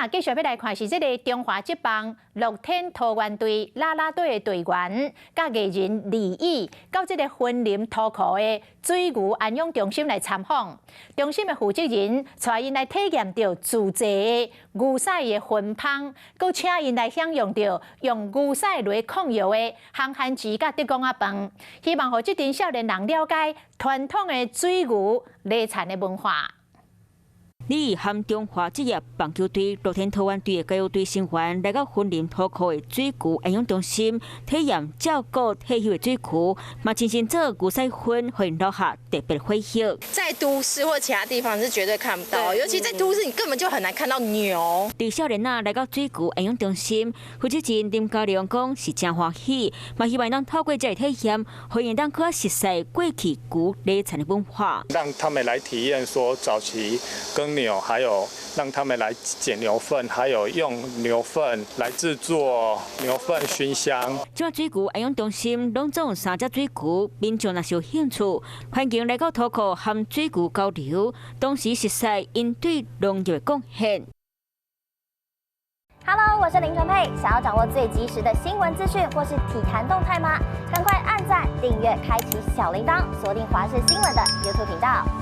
繼續欲來看是這个中華職棒樂天桃猿隊啦啦隊的隊員，佮藝人李毅到這个雲林塗湖的水牛安養中心來參訪。中心的負責人帶𪜶來體驗著自製的牛屎的熏芳，閣請𪜶來享用著用牛屎來控藥的烘番薯佮竹枋仔飯，希望予這陣少年人了解傳統的水牛犁田的文化。李毅和中華職業棒球隊樂天桃猿隊的加油隊成員來到雲林塗湖的水牛安養中心，體驗照顧退休的水牛，嘛親身做牛屎熏，予𪜶留下特別回憶。在都市或其他地方是絕對看不到，尤其在都市，你根本就很難看到牛。佇少年仔來到水牛安養中心，負責人林家良講是誠歡喜，嘛希望當透過這个體驗，予𪜶當較熟悉過去牛犁田的文化。讓他們來體驗說早期耕牛，還有讓他們來撿牛糞，還有用牛糞來製作牛糞熏香。這水牛安養中心攏總有三隻水牛，民眾若是有興趣，歡迎來到塗湖和水牛交流，同時熟悉𪜶對農業的貢獻。 Hello，我是林純佩，想要掌握最及時的新聞資訊或是體壇動態嗎？趕快按讚、訂閱、開啟小鈴鐺，鎖定華視新聞的 YouTube 頻道。